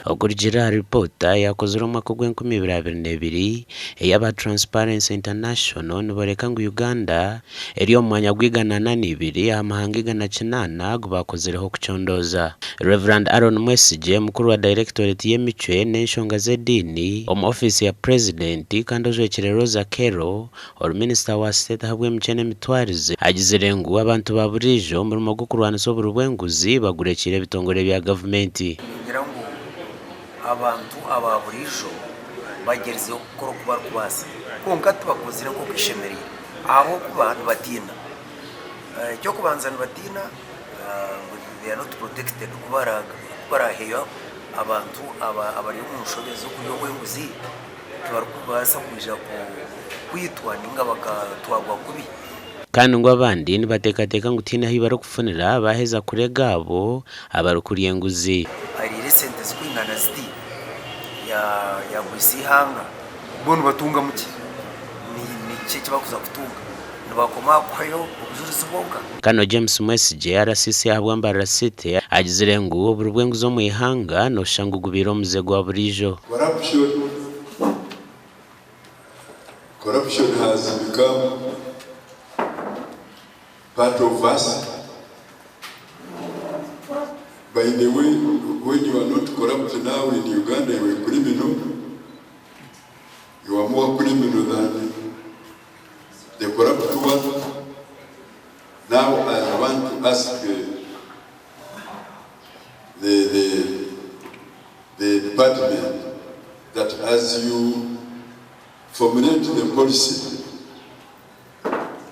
Okurugiirira ahari ripoota eyaakozirwe omwaka ogw'enkumi ibiri 22 ey'aba Transparency International niboreka ngu Uganda eri omu mwanya gwa 142 aha mahanga 108 agu baakozireho okucondooza. Rev. Aaron Mwesigye, mukuru wa dayirekitoreti y'emicwe n'enshonga z'ediini omu ofiisi ya Purezidenti kandi ojwekire Rose Akello ori minisita wa siteeti ahabw'emicwe n'emitwarize agizire ngu abantu ba buriijo omurimo gw'okurwanisa oburi bw'enguzi bagurekiire ebitongore bya gavumenti. Ningira ngu abantu aba buriijo bagyerizeho kukora oku barikubaasa kwonka tibakozire nk'oku kishemereire ahabw'okuba nibatiina. Eky'okubanza nibatiina ngu they are not protected ku baraaheyo abantu abari omu nshobe z'okurya obw'enguzi. Tibarikubaasa kwija kwitwa nainga bakatwarwa kubi. Kandi ngu abandi nibateekateeka ngu tihaine ahu barikufunira baaheza kurega abo abarikurya enguzi. Ariire esente zirikwingana ziti yaagwisa eihanga, bo nibatungamu ki? Niki eki barikuza kutunga? Nibakoma aha kuhayo obujurizi bwonka? Kano James Mwesigye, RCC ahabwa Mbarara City, agizire ngu oburi bw'enguzi omu ihanga noshusha ngu gubaire omuze gwa buriijo. Corruption Corruption has become part of us. By the way, when you are not corrupt now in Uganda, you are a criminal. You are more criminal than the corrupt one. Now I want to ask the, the, the department that as you formulate the policy,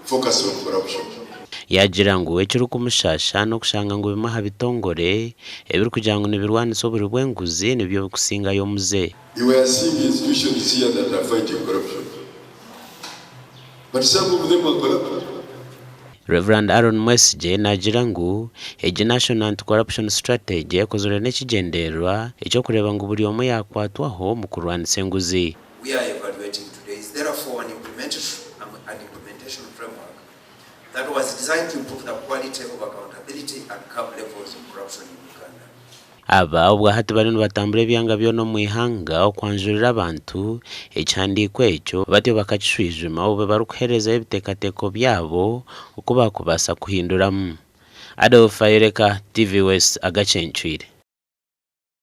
focus on corruption. Yaagira ngu ekirikumushaasha n'okushanga ngu bimwe aha bitongore ebirikugira ngu nibirwanisa oburi bw'enguzi nibyo birikusingayo omuze. You were seeing institutions here that are fighting corruption but some of them are corrupt. Rev. Aaron Mwesigye naagira ngu egi National Anti-Corruption Strategy ekozirwe n'ekigyendererwa eky'okureeba ngu buri omwe yaakwatwaho omu kurwanisa enguzi. We are evaluating today is therefore an implementation framework that was designed to improve the quality of accountability and curb levels of corruption in Uganda. Aba obwahati bariyo nibatambura ebyanga byona omu ihanga okwanjurira abantu ekihandiiko ekyo batyo bakakishwijuma obwo barikuheerezayo ebiteekateeko byabo oku baakubaasa kuhinduramu. Adolf Ayoreka, TV West, Agacencwire.